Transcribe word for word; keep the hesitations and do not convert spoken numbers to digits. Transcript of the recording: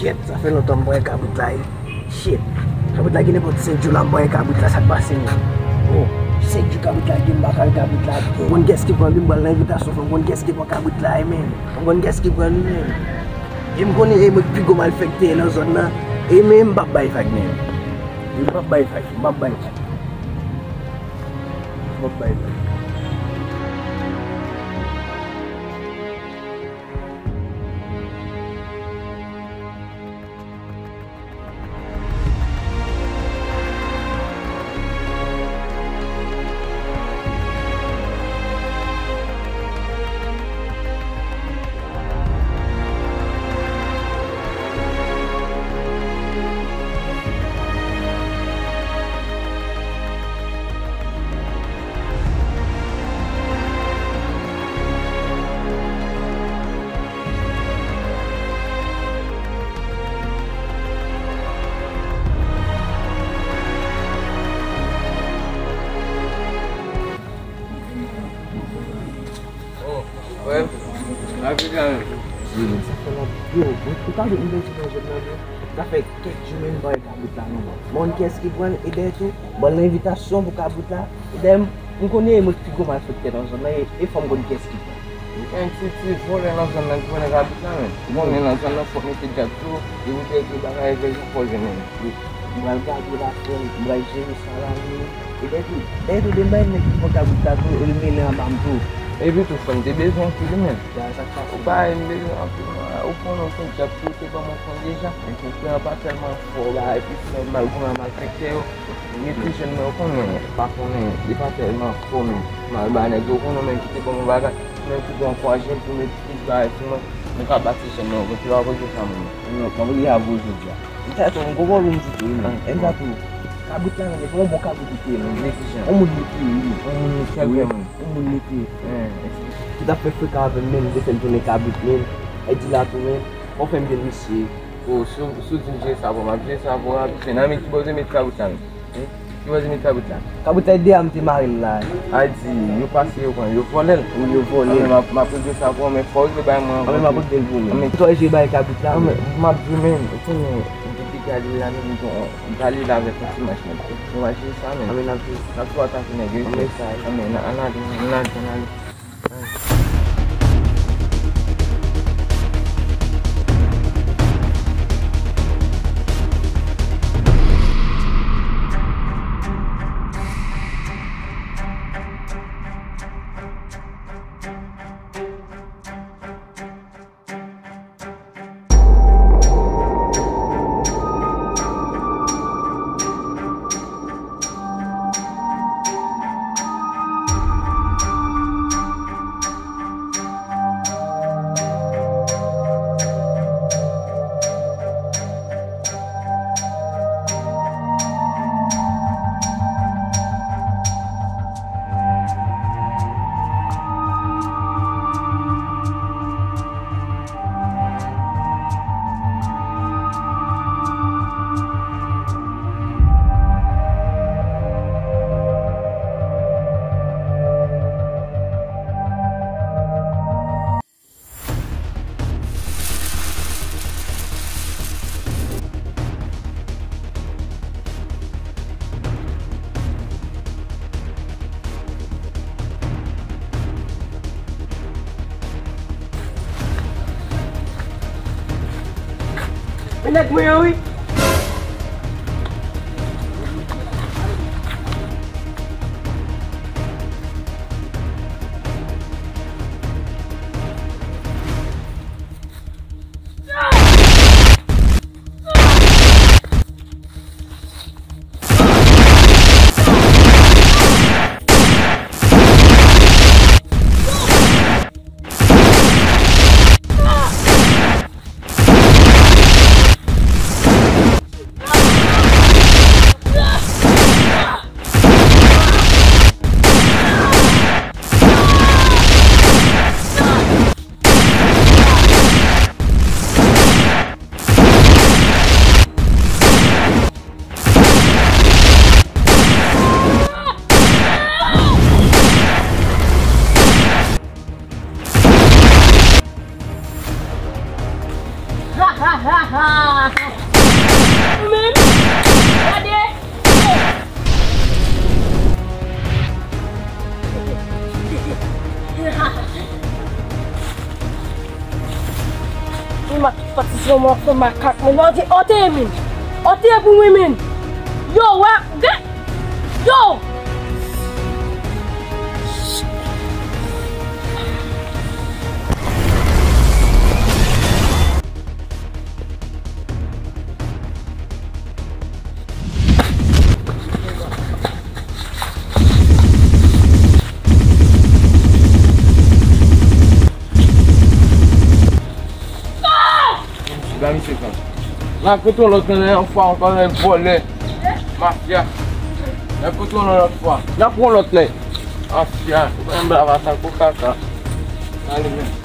Kèt, sa fè lontan m pa wè kabrit la, wi. Shit. Kabrit la gen nenpòt senk jou la m pa wè kabrit la, sa k pase menm? Oh, senk jou kabrit la gen m pa ka wè kabrit la. M konn kiyès ki pran li, m pral nan envitasyon, fò m konn kiyès ki pran kabrit la, wi, menm. Fò m konn kiyès ki pran li, menm. E m konnen e mwen k pi gwo malfektè nan zòn nan. E men m p ap bay vag, menm. M p ap bay vag, m p ap bay vag. M p ap bay vag. Oh, frè m, lavi la menm. Wi, men sa fè lòt. Yo, ou ka jwenn m nan zòn nan, yo. Sa fè kèk jou menm m pa wè kabrit la non, bro. M pa konn kiyès ki pran l, e dèyè tou, ban l envitasyon pou kabrit la, e dèyè m, m konnen e mwen ki pi gwo malfektè nan zòn nan, e, e fò m konn kiyès ki pran l. Gen ti, ti vòlè nan zòn nan ki vòlè kabrit la, men. Ou konnen nan zòn nan fòk mete djab tou, e ou dèyè tou bagay vè jan fò jwenn menm. M pral gade la, frè m, m pral jere sa la, men. E dèyè tou, dèyè tou, demen nèg ki pran kabrit la tou, e l mele anba m tou. Epi tou, frè m, te bezwen anpil, men. Sa k pase? Ou pa, m bezwen anpil, men. Ou konnen w konn djab tou, te ban m konn deja. Frè an pa tèlman fò la, epi frè m, malgre malfektè yo, li tou jèn, men ou konnen, pa konnen, li pa tèlman fò, men. M al ba nèg yo, ou konnen, men ki te ban m bagay, men ki te ankouraje m pou met plis bagay sou mwen, m ka bati jèn nan, ou konn, se pa vre ke sa, mwen. Non, m ap rele avè w jodi a. M sa tou, m gon pwoblèm di tou, wi, men. M sa tou, kabrit la, men, se yon bon kabrit li te ye, men. Yon moun li te ye, wi. Yon moun li te ye, wi. Yon moun li te ye. Ki t ap fè frekan avè m, men, li te fè m tounen kabrit, men. E di la tou, men. Bon, fè m byen mesye. O, si w, si w di m jere sa pou m ap jere sa pou w, ap jwenn. Anben, ki bò w te met kabrit la menm? Ki bò w te met kabrit la? Kabrit la, e deyò a m te mare l la. A di, yo pase, yo pran, yo vòlè l. Wi, yo vòlè l. Anben, m ap, m ap regle sa pou w, men fò w regle bay mwen anvan. Anben, m ap regle l pou ou menm. Anben, kòrije bay kabrit la. Anben, m ap di w, men, ou konnen, m te degaje la, men, m pale la avèk yon ti mach, men. Yo pa jere sa, men. Anben, n ap jere sa. N ap tou atake nèg yo. Anben, sa. Anben, ann ale, ann ale, ann ale. Men nèg mwen yo, wi. Yon mòso makak, men. Ò, te, ò, te ye, men. Ò, te ye pou mwen, men. Yo, wè, gad. Yo! Ba misye sa. N ap kote yon lòt nèg, yon fwa ankò, nèg vòlè. Mafya. N ap kote yon lòt fwa. N ap pran lòt nèg. Mafya. Ou pa menm la, pa sa, kou kaka. Ale, men.